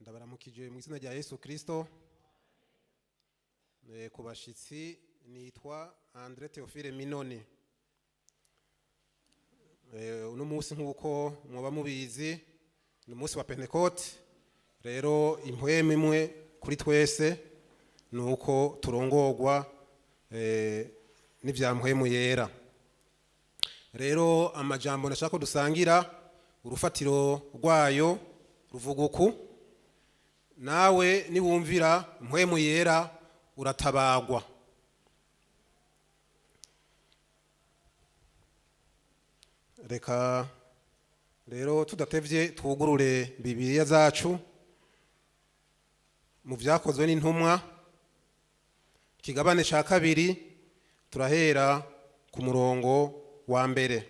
Ndabaramukije mu izina rya Yesu Kristo. Ku bashitsi nitwa Andre Theophile Minoni. Uno munsi nk'uko muba mubizi ni umunsi wa Pentecote. Rero impwemu imwe kuri twese ni uko turongorwa n'ivya mpwemu yera. Rero amajambo nashaka ko dusangira, urufatiro rwayo ruvuga uku: nawe niwumvira mpwemu yera uratabagwa. Reka rero tudatevye twugurure Bibiliya zacu mu Vyakozwe n'Intumwa, ikigabane ca kabiri, turahera ku murongo wa mbere.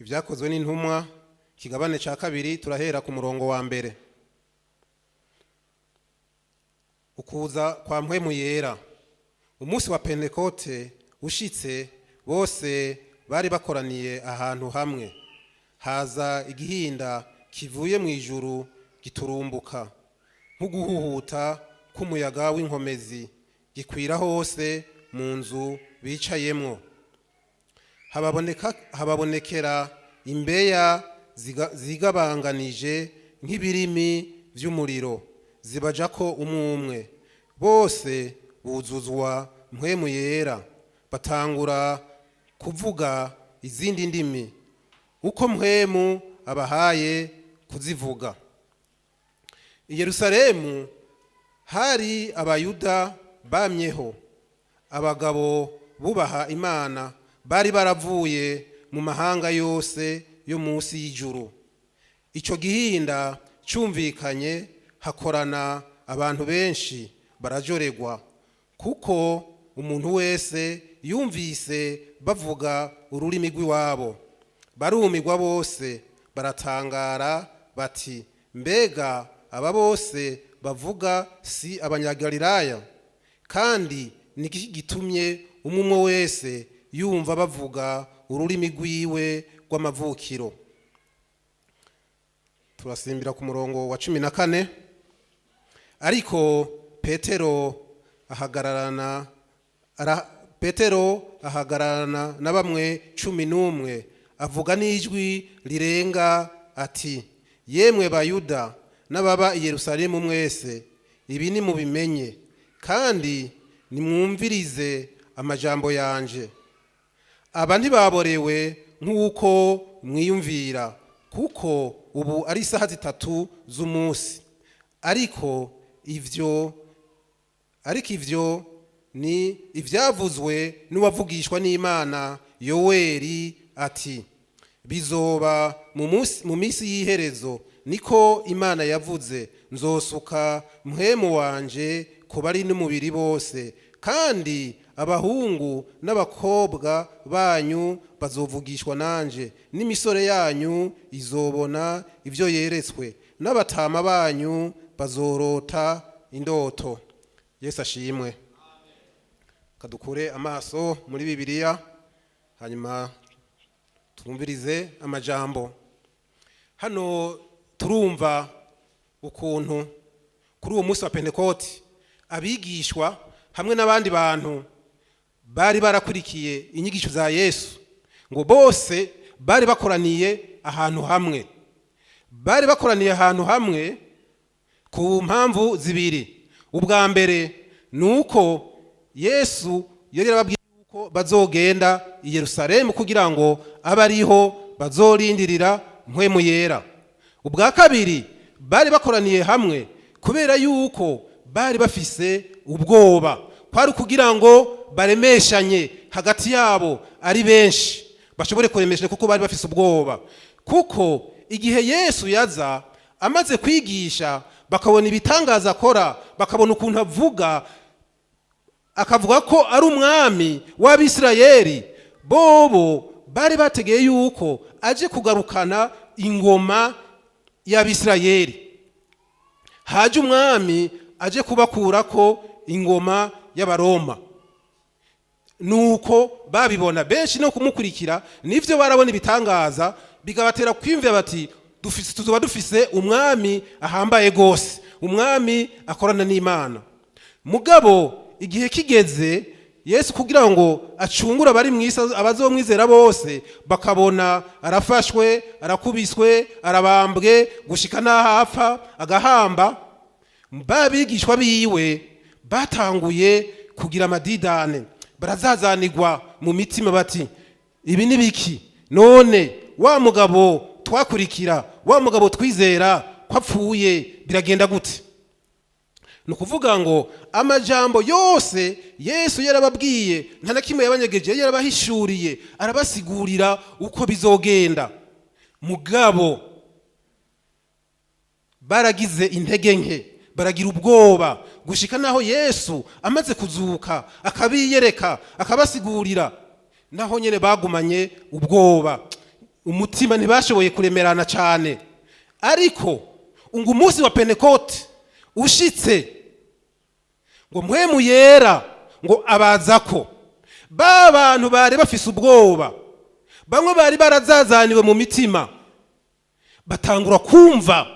Ibyakozwe n'Intumwa, ikigabane ca kabiri, turahera ku murongo wa mbere. Ukuza kwa mpwemu yera. Umunsi wa Pentekote ushitse, bose bari bakoraniye ahantu hamwe. Haza igihinda kivuye mu ijuru giturumbuka nk'uguhuhuta k'umuyaga w'inkomezi, gikwira hose mu nzu bicayemwo. Hababonekera imbeya zigabanganije nk'ibirimi vy'umuriro, zibajako umwe umwe. Bose buzuzwa mpwemu yera, batangura kuvuga izindi ndimi uko mpwemu abahaye kuzivuga. I Yerusalemu hari Abayuda bamyeho, abagabo bubaha Imana, bari baravuye mu mahanga yose yo munsi y'ijuru. Ico gihinda cyumvikanye, hakorana abantu benshi, barajoregwa, kuko umuntu wese yumvise bavuga ururimi rw'iwabo. Barumirwa bose, baratangara bati: "Mbega aba bose bavuga si Abanyagalilaya? Kandi ni iki gitumye umwe umwe wese yumva bavuga ururimi rwiwe rw'amavukiro?" Turasimbira ku murongo wa 14. Ariko Petero ahagararana na bamwe 11, avuga n'ijwi rirenga ati: "Yemwe Bayuda n'ababa i Yerusalemu mwese, ibi nimubimenye kandi nimwumvirize amajambo yanje. Aba ntibaborewe nk'uko mwiyumvira, kuko ubu ari isaha 3 z'umunsi. Ariko ivyo ni ivyavuzwe n'uwavugishwa n'Imana Yoweri ati: 'Bizoba mu minsi y'iherezo, niko Imana yavuze, nzosuka mpwemu wanje ku bari n'umubiri bose, kandi abahungu n'abakobwa banyu bazovugishwa nanje, n'imisore yanyu izobona ibyo yeretswe, n'abatama banyu bazorota indoto.'" Yesu ashimwe. Kadukure amaso muri Bibiliya, hanyuma twumvirize amajambo. Hano turumva ukuntu kuri uwo munsi wa Pentekoti abigishwa hamwe n'abandi bantu bari barakurikiye inyigisho za Yesu, ngo bose bari bakoraniye ahantu hamwe. Bari bakoraniye ahantu hamwe ku mpamvu zibiri. Ubwa mbere ni uko Yesu yari yarababwiye yuko bazogenda i Yerusalemu kugira ngo abe ariho bazorindirira mpwemu yera. Ubwa kabiri, bari bakoraniye hamwe kubera yuko bari bafise ubwoba. Kwari kugira ngo baremeshanye hagati yabo ari benshi, bashobore kuremeshanya, kuko bari bafise ubwoba, kuko Igihe Yesu yaza amaze kwigisha, bakabona ibitangaza akora, bakabona ukuntu avuga, akavuga ko ari umwami w'Abisirayeli, bobo bari bategeye yuko aje kugarukana ingoma y'Abisirayeli, haje umwami aje kubakurako ingoma y'Abaroma. Nuko babibona benshi no kumukurikira. Nivyo, barabona ibitangaza, bigabatera kwiyumvira bati: "Dufise, tuzoba dufise umwami ahambaye gose, umwami akorana n'Imana." Mugabo igihe kigeze Yesu kugira ngo acungure abari mu isi, abazomwizera bose, bakabona arafashwe, arakubiswe, arabambwe, gushika n'aho apfa agahamba, babigishwa biwe batanguye kugira amadidane, barazazanirwa mu mitima bati: "Ibi ni biki none? Wa mugabo twakurikira, wa mugabo twizera, ko apfuye, biragenda gute?" Ni ukuvuga ngo amajambo yose Yesu yarababwiye, nta na kimwe yabanyegeje, yarabahishuriye, arabasigurira uko bizogenda. Mugabo baragize intege nke, baragira ubwoba, gushika naho Yesu amaze kuzuka akabiyereka, akabasigurira, naho nyene bagumanye ubwoba, umutima ntibashoboye kuremerana cyane. Ariko ngo umunsi wa Pentekote ushitse, ngo Mpwemu Yera ngo abazako, ba bantu bari bafise ubwoba, bamwe bari barazazaniwe mu mitima, batangura kumva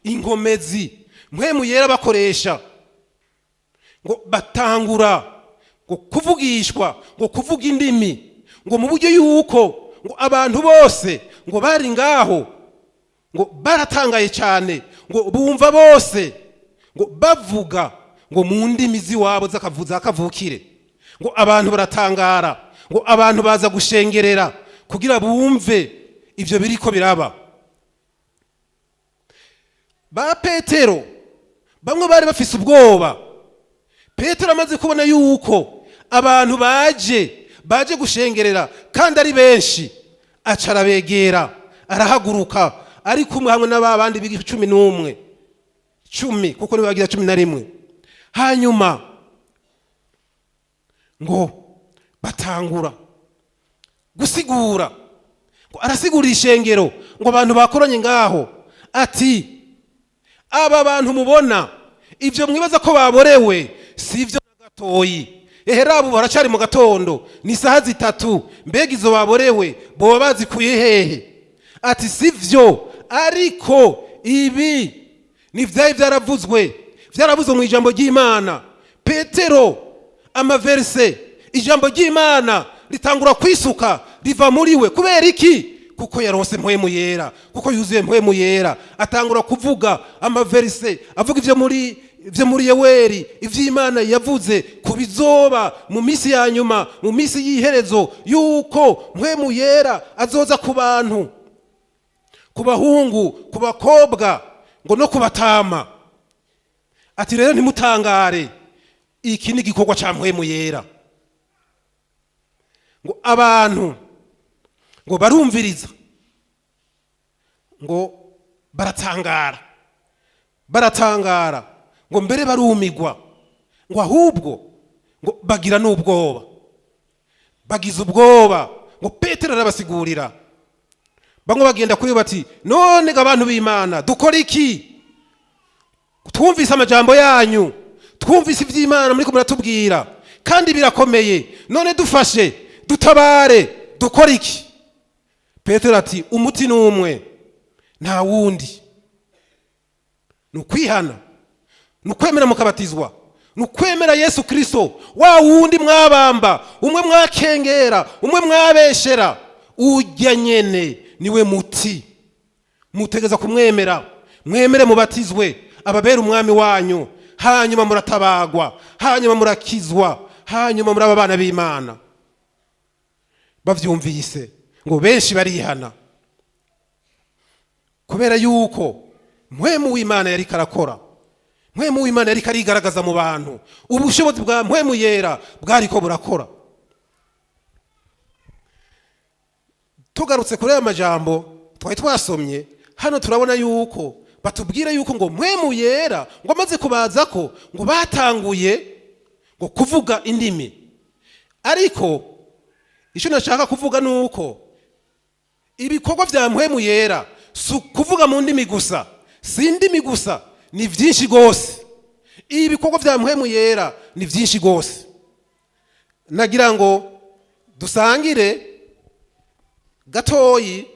inkomezi Mpwemu Yera bakoresha, ngo batangura ngo kuvugishwa, ngo kuvuga indimi, ngo mu buryo yuko ngo abantu bose ngo bari ngaho ngo baratangaye cyane, ngo bumva bose ngo bavuga ngo mu ndimi z'iwabo za kavukire. Ngo abantu baratangara, ngo abantu baza gushengerera kugira bumve ibyo biriko biraba. Ba Petero bamwe bari bafise ubwoba. Petero amaze kubona yuko abantu baje gushengerera kandi ari benshi, aca arabegera, arahaguruka ari kumwe hamwe n'aba bandi biga 11, 10, kuko nibo bagira 11. Hanyuma ngo batangura gusigura, ngo arasigura ishengero, ngo abantu bakoranye ngaho, ati: "Aba bantu mubona, ibyo mwibaza ko baborewe si ibyo na gatoyi. Ehe, rabo baracari mu gatondo, ni isaha 3. Mbega izo baborewe boba bazikuye hehe?" Ati: "Si byo, ariko ibi ni vyari byaravuzwe mu ijambo ry'Imana." Petero amaverise, ijambo ry'Imana ritangura kwisuka riva muri we. Kubera iki? Kuko yaronse Mpwemu Yera, kuko yuzuye Mpwemu Yera. Atangura kuvuga amaverise, avuga ivyo muri Yoweri, ivy'Imana yavuze ku bizoba mu minsi ya nyuma, mu minsi y'iherezo, yuko Mpwemu Yera azoza ku bantu, ku bahungu, ku bakobwa, ngo no kubatama. Ati: "Rero ntimutangare, iki ni igikorwa ca Mpwemu Yera." Ngo abantu ngo barumviriza, ngo baratangara, baratangara, ngo mbere barumigwa, ngo ahubwo ngo bagira n'ubwoba, bagize ubwoba. Ngo Petero arabasigurira. Bamwe bagenda kuri bati: "None ga abantu b'Imana, dukora iki? Twumvise amajambo yanyu, twumvise iby'Imana muriko muratubwira, kandi birakomeye. None dufashe, dutabare, dukora iki?" Petero ati: "Umuti ni umwe, nta wundi, ni ukwihana, ni ukwemera mukabatizwa, ni ukwemera Yesu Kirisito, wa wundi mwabamba, umwe mwakengera, umwe mwabeshera. Ujya nyene niwe muti. Mutegeza kumwemera, mwemere mubatizwe, ababera umwami wanyu, hanyuma muratabagwa, hanyuma murakizwa, hanyuma muraba abana b'Imana." Bavyumvise, ngo benshi barihana, kubera yuko Mpwemu w'Imana yariko arakora, Mpwemu w'Imana yariko arigaragaza mu bantu, ubushobozi bwa Mpwemu Yera bwariko burakora. Tugarutse kuri aya majambo twari twasomye, Hano turabona yuko batubwira yuko ngo Mpwemu Yera ngo amaze kubaza ko ngo batanguye ngo kuvuga indimi. Ariko icyo nashaka kuvuga ni uko ibikorwa bya Mpwemu Yera si ukuvuga mu ndimi gusa, si indimi gusa, ni byinshi rwose. Ibikorwa bya Mpwemu Yera ni byinshi rwose. Nagira ngo dusangire gatoyi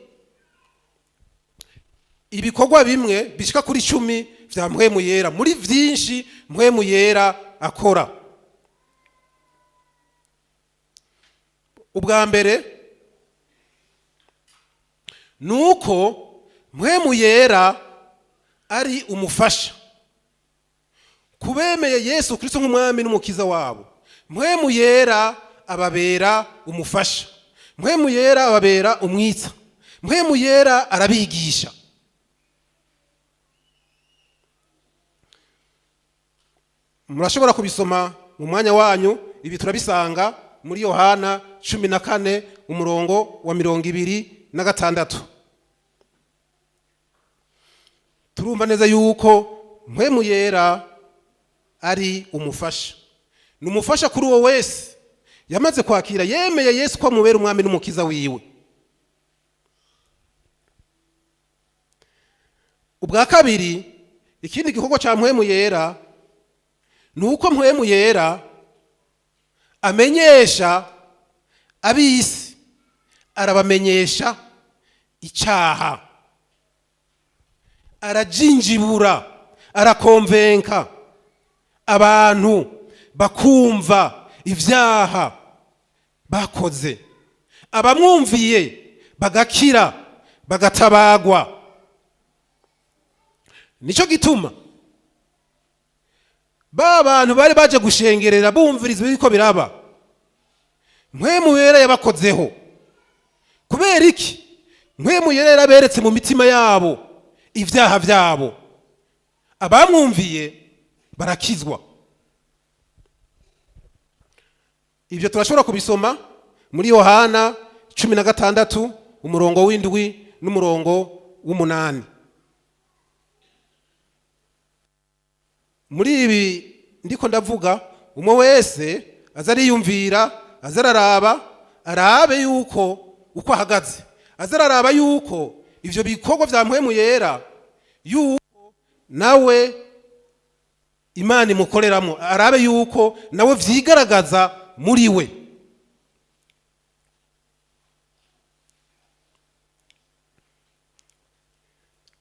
ibikorwa bimwe bishika kuri 10 vya Mpwemu Yera muri vyinshi Mpwemu Yera akora. Ubwa mbere nuko Mpwemu Yera ari umufasha kubemeye Yesu Kristo nk'umwami n'umukiza wabo. Mpwemu Yera ababera umufasha, Mpwemu Yera ababera umwitsa, Mpwemu Yera arabigisha. Murashobora kubisoma mu mwanya wanyu. Ibi turabisanga muri Yohana 14 umurongo wa 26. Turumva neza yuko Mpwemu Yera ari umufasha. Ni umufasha kuri uwo wese yamaze kwakira, yemeye Yesu ko amubera umwami n'umukiza wiwe. Ubwa kabiri, ikindi gikorwa cya Mpwemu Yera ni uko Mpwemu Yera amenyesha ab'isi, arabamenyesha icyaha, arajinjibura, arakonvenka abantu bakumva ibyaha bakoze, abamwumviye bagakira, bagatabagwa. Nicyo gituma ba bantu bari baje gushengerera bumviriza ibiriko biraba, Mpwemu Yera yabakozeho. Kubera iki? Mpwemu Yera yaraberetse mu mitima yabo ibyaha byabo, abamwumviye barakizwa. Ibyo turashobora kubisoma muri Yohana 16 umurongo w'7 n'umurongo w'8. Muri ibi ndiko ndavuga, umwe wese aza ariyumvira, aza araraba, arabe yuko uko ahagaze, aza araraba yuko ivyo bikorwa vya Mpwemu Yera yuko nawe Imana imukoreramo, arabe yuko nawe vyigaragaza muri we.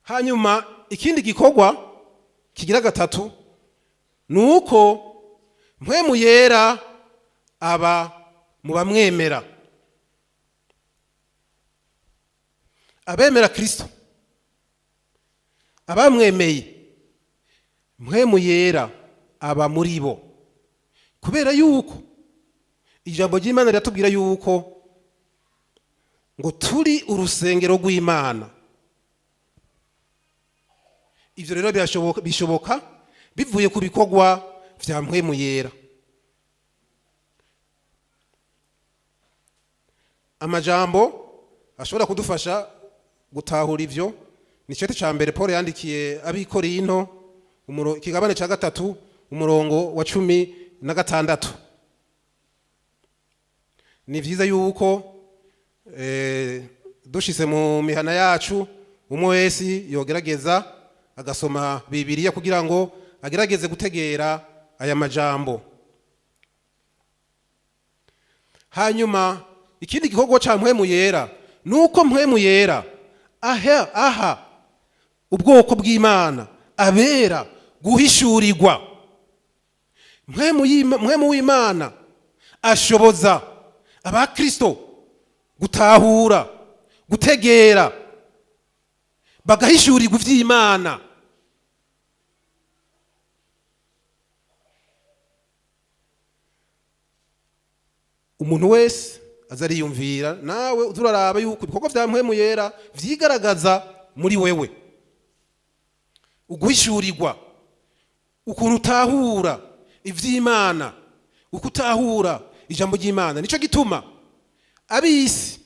Hanyuma ikindi gikorwa kigira gatatu ni uko Mpwemu Yera aba mu bamwemera, abemera Kristo, abamwemeye, Mpwemu Yera aba muri bo. Kubera yuko ijambo ry'Imana riratubwira yuko ngo turi urusengero rw'Imana. Ivyo rero bishoboka bivuye ku bikorwa vya Mpwemu Yera. Amajambo ashobora kudufasha gutahura ivyo ni cete ca mbere Paul yandikiye ab'Ikorinto, ikigabane ca 3 umurongo wa 16. Ni vyiza yuko dushitse mu mihana yacu umwe wese yogerageza agasoma Bibiliya kugira ngo agerageze gutegera aya majambo. Hanyuma ikindi gikorwa ca Mpwemu Yera nuko Mpwemu Yera aha ubwoko bw'Imana abera guhishurirwa. Mpwemu w'Imana ashoboza abakristo gutahura, gutegera, bagahishurirwa ivy'Imana. Umuntu wese aza ariyumvira, nawe uzuraraba yuko ibikorwa vya Mpwemu Yera vyigaragaza muri wewe. Uguhishurirwa, ukuntu utahura ivy'Imana, uko utahura ijambo ry'Imana. Nico gituma ab'isi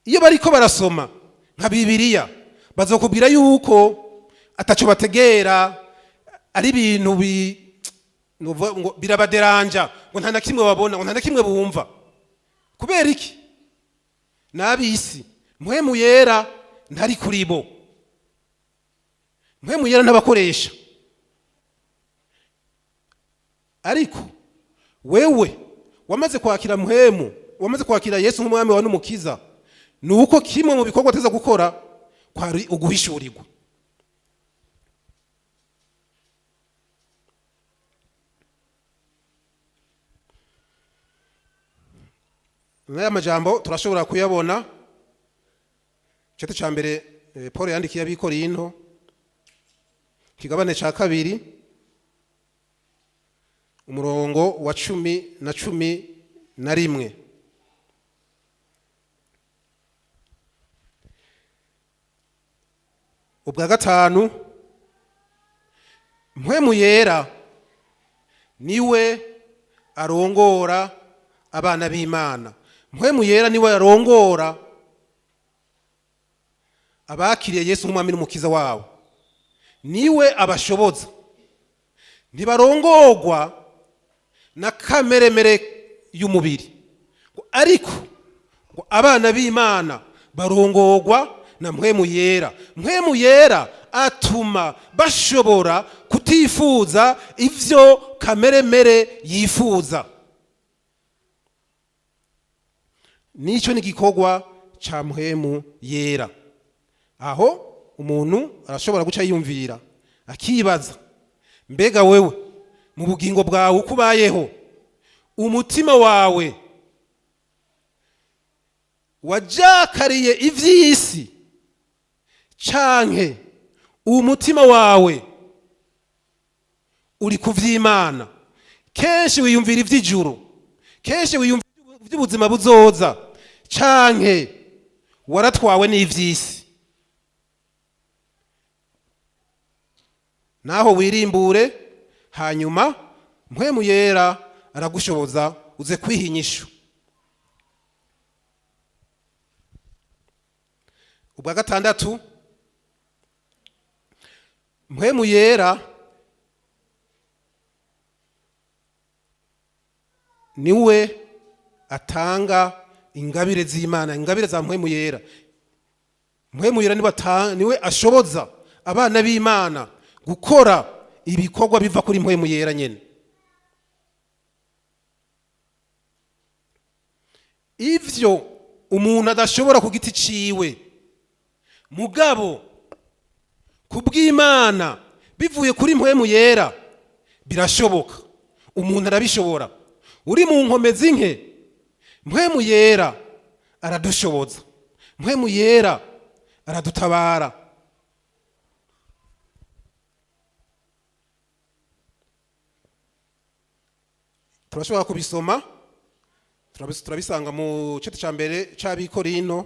iyo bariko barasoma nka Bibiliya Bazokubwira yuko ataco bategera, ari ibintu nuvuga ngo birabaderanja, ngo nta na kimwe babona, ngo nta na kimwe bumva. Kubera iki? N'ab'isi. Mpwemu Yera ntari kuri bo, Mpwemu Yera ntabakoresha. Ariko wewe wamaze kwakira Mpwemu, wamaze kwakira Yesu nk'umwami wawe n'umukiza, ni uko kimwe mu bikorwa ateza gukora kwari uguhishurirwa. N'aya majambo turashobora kuyabona igice cya mbere Paul yandikiye ab'Ikorinto, kigabane cya 2, umurongo wa 10 na 11. Ubwa gatanu, Mpwemu Yera niwe arongora abana b'Imana. Mpwemu Yera niwe arongora abakiriye Yesu nk'umwami n'umukiza wabo, niwe abashoboza. Ntibarongorwa na kameremere y'umubiri, ariko ngo abana b'Imana barongorwa na Mpwemu Yera. Mpwemu Yera atuma bashobora kutifuza ivyo kameremere yifuza. Nicyo ni igikorwa ca Mpwemu Yera. Aho umuntu arashobora guca yiyumvira, akibaza: mbega wewe mu bugingo bwawe uko ubayeho, umutima wawe wajakariye ivy'isi, canke umutima wawe uri ku vy'Imana? Kenshi wiyumvira ivy'ijuru, kenshi wiyumvira ivy'ubuzima buzoza, canke waratwawe n'ivy'isi? Naho wirimbure, hanyuma Mpwemu Yera aragushoboza uze kwiha inyishu. Ubwa gatandatu, Mpwemu Yera niwe atanga ingabire z'Imana, ingabire za Mpwemu Yera. Mpwemu Yera niwe ashoboza abana b'Imana gukora ibikorwa biva kuri Mpwemu Yera nyene. Ivyo umuntu adashobora ku giti ciwe, mugabo kubw'Imana bivuye kuri Mpwemu Yera birashoboka, umuntu arabishobora. Uri mu nkomezi nke, Mpwemu Yera aradushoboza, Mpwemu Yera aradutabara. Turashobora kubisoma, turabisanga mu cete ca mbere c'Abikorino,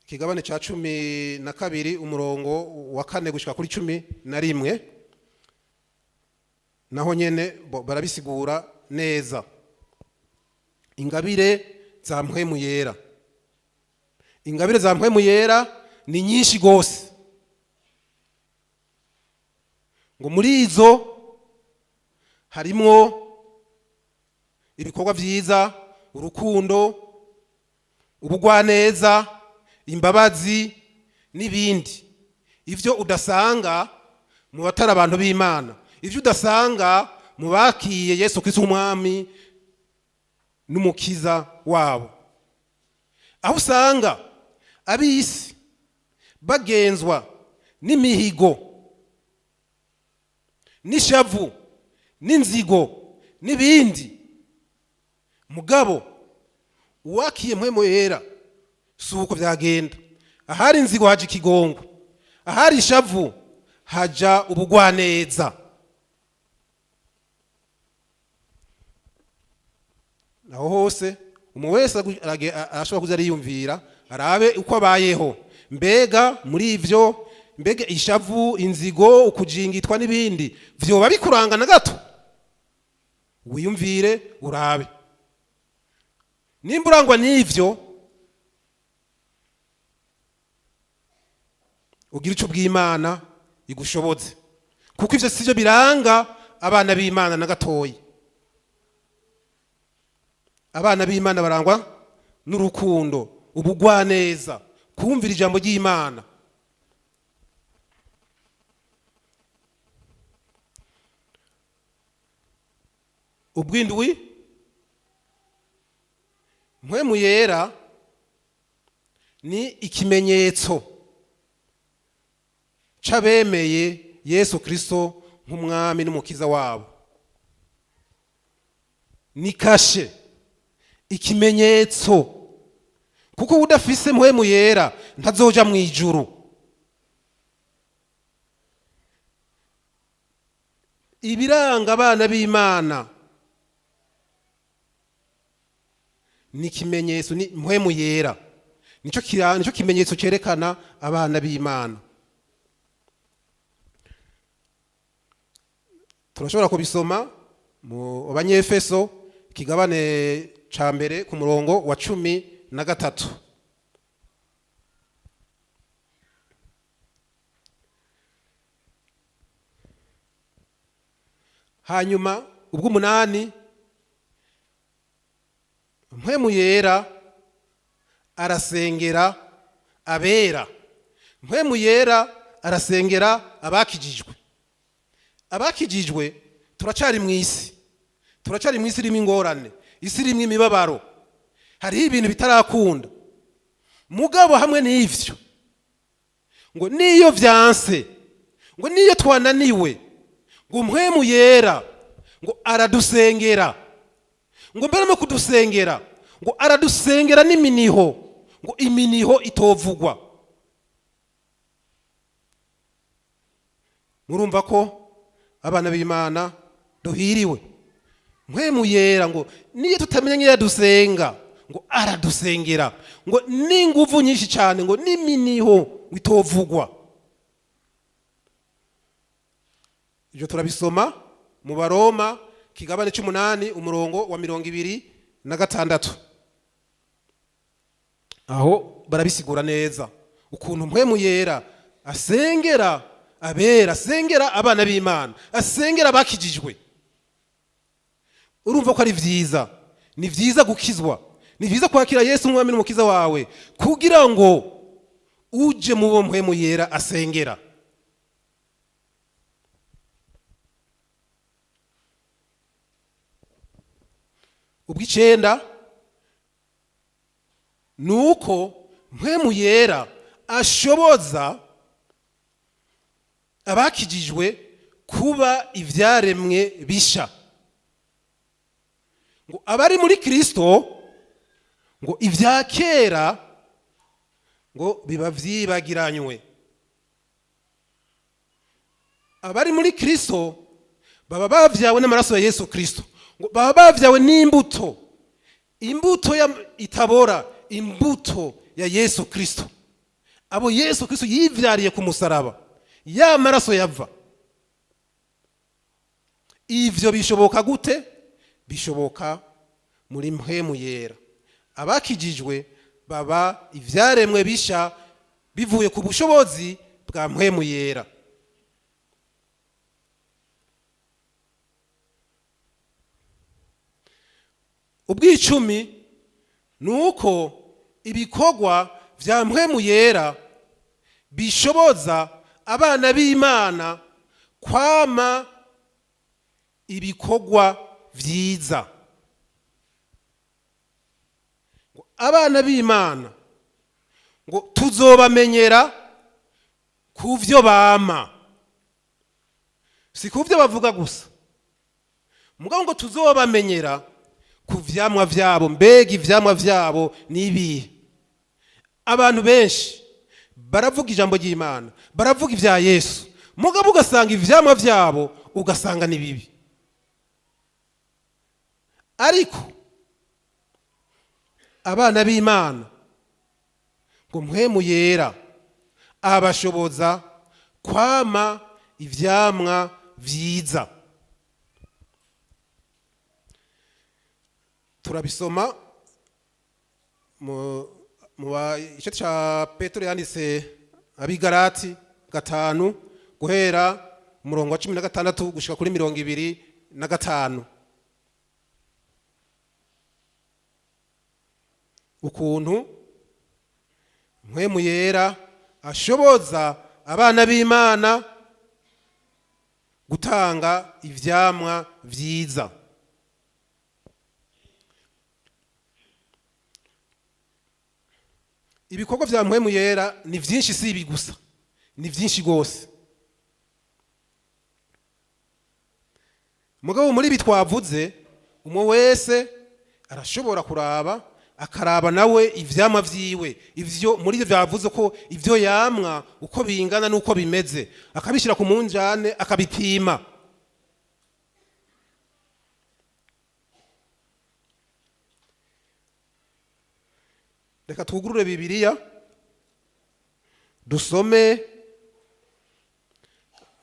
ikigabane ca 12, umurongo wa 4 gushika kuri 11. Naho nyene barabisigura neza ingabire za Mpwemu Yera. Ingabire za Mpwemu Yera ni nyinshi gose. Ngo muri izo harimwo ibikorwa vyiza, urukundo, ubugwaneza, imbabazi n'ibindi. Ivyo udasanga mu batari abantu b'Imana, ivyo udasanga mu bakiye Yesu Kristo umwami n'umukiza wabo. Aho usanga ab'isi bagenzwa n'imihigo, n'ishavu, n'inzigo n'ibindi, mugabo uwakiye Mpwemu Yera si uko vyagenda. Ahari inzigo haja ikigongo, ahari ishavu haja ubugwaneza. Aho hose umuntu wese arashobora kuza ariyumvira, arabe uko abayeho. Mbega muri ivyo, mbega ishavu, inzigo, ukujingitwa n'ibindi vyoba bikuranga na gato? Wiyumvire urabe nimba urangwa n'ivyo. Ugira icyo bw'Imana igushoboze, kuko ivyo sivyo biranga abana b'Imana na gatoyi. Abana b'Imana barangwa n'urukundo, ubugwaneza, kumvira ijambo ry'Imana. Ubwindwi, Mpwemu Yera ni ikimenyetso c'abemeye Yesu Kristo nk'Umwami n'Umukiza wabo. Ni kashe, ikimenyetso, kuko udafise Mpwemu Yera ntazoja mu ijuru. Ibiranga abana b'Imana ni ikimenyetso, ni Mpwemu Yera. Nico kimenyetso cyerekana abana b'Imana. Turashobora kubisoma mu Banyefeso, ikigabane ca mbere, ku murongo wa 13. Hanyuma ubw'umunani, Mpwemu Yera arasengera abera. Mpwemu Yera arasengera abakijijwe. Abakijijwe turacari mu isi, turacari mu isi irimo ingorane, isi irimo imibabaro, hariho ibintu bitarakunda. Mugabo hamwe n'ivyo, ngo niyo vyanse, ngo niyo twananiwe, ngo Mpwemu Yera ngo aradusengera, ngo mbere no kudusengera, ngo aradusengera n'iminiho, ngo iminiho itovugwa. Murumva ko abana b'Imana duhiriwe. Mpwemu Yera ngo niyo tutamenya nk'iyo dusenga, ngo aradusengera, ngo n'inguvu nyinshi cyane, ngo n'iminiho ngo itovugwa. Ibyo turabisoma mu Baroma, kigabane c'umunani, umurongo wa 26. Aho barabisigura neza ukuntu Mpwemu Yera asengera abera, asengera abana b'Imana, asengera abakijijwe. Urumva ko ari vyiza, ni vyiza gukizwa, ni vyiza kwakira Yesu nk'Umwami n'Umukiza wawe, kugira ngo uje mu bo Mpwemu Yera asengera. Ubw'icenda ni uko Mpwemu Yera ashoboza abakijijwe kuba ivyaremwe bisha. Ngo abari muri Kristo, ngo ibya kera ngo biba vyibagiranywe. Abari muri Kristo baba bavyawe n'amaraso ya Yesu Kristo, ngo baba bavyawe n'imbuto, imbuto ya itabora, imbuto ya Yesu Kristo, abo Yesu Kristo yivyariye ku musaraba, ya maraso yava. Ivyo bishoboka gute? Bishoboka muri Mpwemu Yera. Abakijijwe baba ivyaremwe bisha bivuye ku bushobozi bwa Mpwemu Yera. Ubw'icumi ni uko ibikorwa vya Mpwemu Yera bishoboza abana b'Imana kwama ibikorwa vyiza. Ngo abana b'Imana ngo tuzobamenyera ku vyo bama, si ku vyo bavuga gusa, mugabo ngo tuzobamenyera ku vyamwa vyabo. Mbega ivyamwa vyabo ni ibihe? Abantu benshi baravuga ijambo ry'Imana, baravuga ibya Yesu, mugabo ugasanga ivyamwa vyabo ugasanga ni bibi. Ariko abana b'Imana ngo Mpwemu Yera abashoboza kwama ivyamwa vyiza. Turabisoma mu igice cya Petero yanditse Abigarati. 5, guhera umurongo wa 16 gushika kuri 25. Ukuntu Mpwemu Yera ashoboza abana b'Imana gutanga ivyamwa vyiza. Ibikorwa vya Mpwemu Yera ni vyinshi, si ibi gusa, ni vyinshi gose. Mugabo muri ibi twavuze, umwe wese arashobora kuraba, akaraba nawe ivyamwa vyiwe, ivyo muri ivyo vyavuze ko ivyo yamwa uko bingana n'uko bimeze, akabishyira ku munjane akabipima. Reka twugurure Bibiliya dusome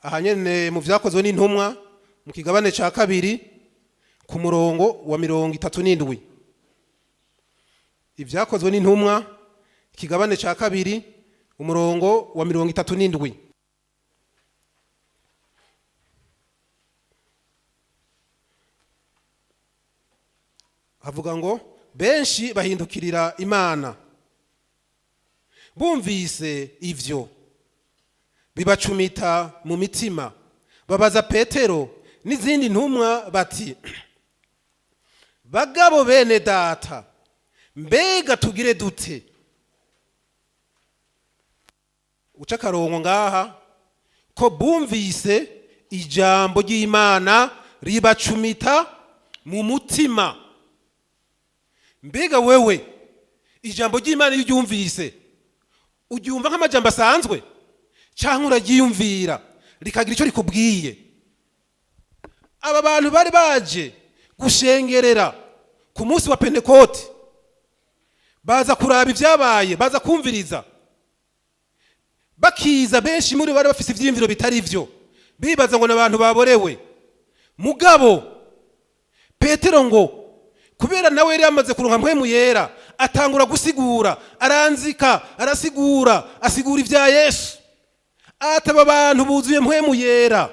aha nyene mu Vyakozwe n'Intumwa, mu kigabane ca 2, ku murongo wa 37. Ivyakozwe n'Intumwa, ikigabane ca 2, umurongo wa 37. Havuga ngo: "Benshi bahindukirira Imana. Bumvise ivyo, bibacumita mu mitima, babaza Petero n'izindi ntumwa bati: 'Bagabo bene data, mbega tugire dute?'" Uca akarongo ngaha ko bumvise ijambo ry'Imana ribacumita mu mutima. Mbega wewe, ijambo ry'Imana iyo uryumvise, uryumva nk'amajambo asanzwe, cyangwa uraryiyumvira rikagira icyo rikubwiye? Aba bantu bari baje gushengerera ku munsi wa Pentekote, baza kuraba ibyabaye, baza kumviriza. Bakiza, benshi muri bo bari bafise ivyiyumviro bitari vyo, bibaza ngo ni abantu baborewe. Mugabo Petero, ngo kubera nawe yari yamaze kuronka Mpwemu Yera, atangura gusigura, aranzika, arasigura, asigura ibya Yesu, ataba abantu buzuye Mpwemu Yera.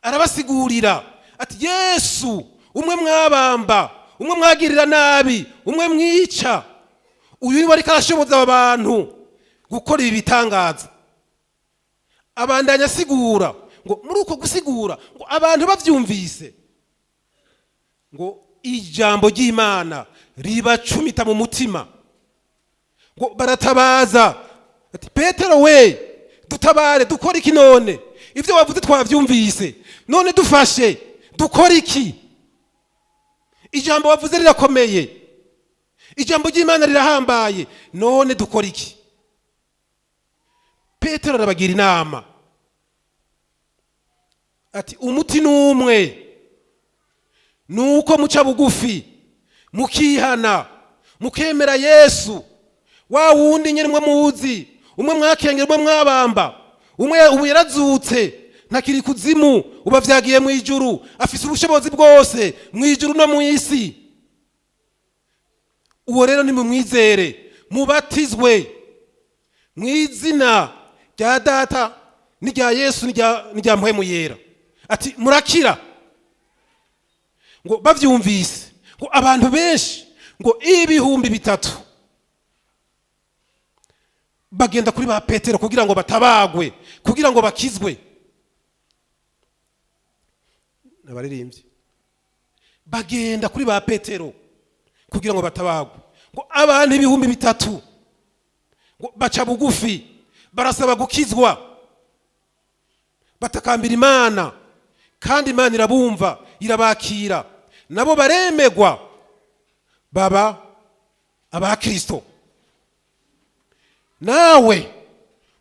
Arabasigurira ati: "Yesu umwe mwabamba, umwe mwagirira nabi, umwe mwica, uyu niwe ariko arashoboza aba bantu gukora ibi bitangaza." Abandanya asigura, ngo muri uko gusigura, ngo abantu bavyumvise, ngo ijambo ry'Imana ribacumita mu mutima, ngo baratabaza ati: "Petero we, dutabare, dukora iki none? Ibyo wavuze twavyumvise, none dufashe, dukora iki? Ijambo wavuze rirakomeye, ijambo ry'Imana rirahambaye, none dukora iki?" Petero arabagira inama ati: "Umuti ni umwe, ni uko muca bugufi, mukihana, mukemera Yesu wa wundi nyine mwe muzi, umwe mwakengera, umwe mwabamba, umwe ubu yarazutse, ntakiri kuzimu, ubu avyagiye mu ijuru, afise ubushobozi bwose mu ijuru no mu isi. Uwo rero nimumwizere, mubatizwe mu izina rya Data n'irya Yesu n'irya Mpwemu Yera," ati: "Murakira." Ngo bavyumvise, ngo abantu benshi, ngo 3000, bagenda kuri ba Petero kugira ngo batabagwe, kugira ngo bakizwe. Abaririmbyi bagenda kuri ba Petero kugira ngo batabagwe. Ngo abantu 3000 ngo baca bugufi, barasaba gukizwa, batakambira Imana, kandi Imana irabumva, irabakira, nabo baremegwa, baba abakristo. Nawe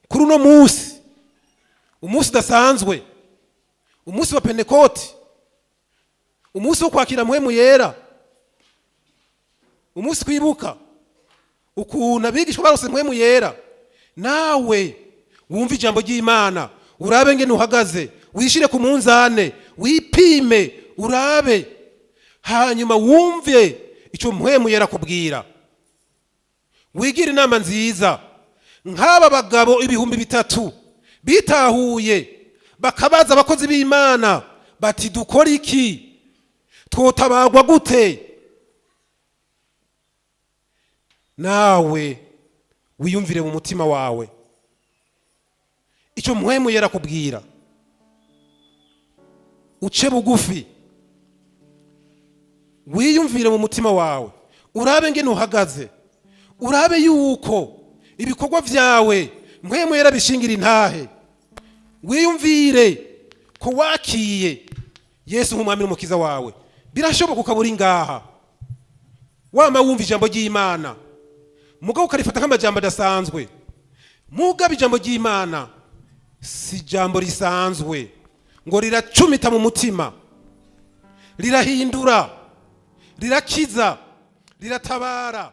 kuri uno munsi, umunsi udasanzwe, umunsi wa Pentekoti, umunsi wo kwakira Mpwemu Yera, umunsi twibuka ukuntu abigishwa barose Mpwemu Yera, nawe wumva ijambo ry'Imana, urabe ngene uhagaze, wishire ku munzane, wipime, urabe, hanyuma wumve icyo Mpwemu Yera akubwira, wigire inama nziza. Nk'aba bagabo 3000 bitahuye, bakabaza abakozi b'Imana bati: "Dukora iki? Twotabagwa gute?" Nawe wiyumvire mu mutima wawe icyo Mpwemu Yera kubwira. Uce bugufi, wiyumvire mu mutima wawe, urabe ngene uhagaze, urabe yuko ibikorwa byawe Mpwemu Yera bishingira intahe. Wiyumvire ko wakiye Yesu nk'Umwami n'Umukiza wawe. Birashoboka ukaba uri ngaha, wama wumva ijambo ry'Imana, mugabo ukarifata nk'amajambo adasanzwe. Mugabo ijambo ry'Imana si ijambo risanzwe, ngo riracumita mu mutima, rirahindura, rirakiza, riratabara.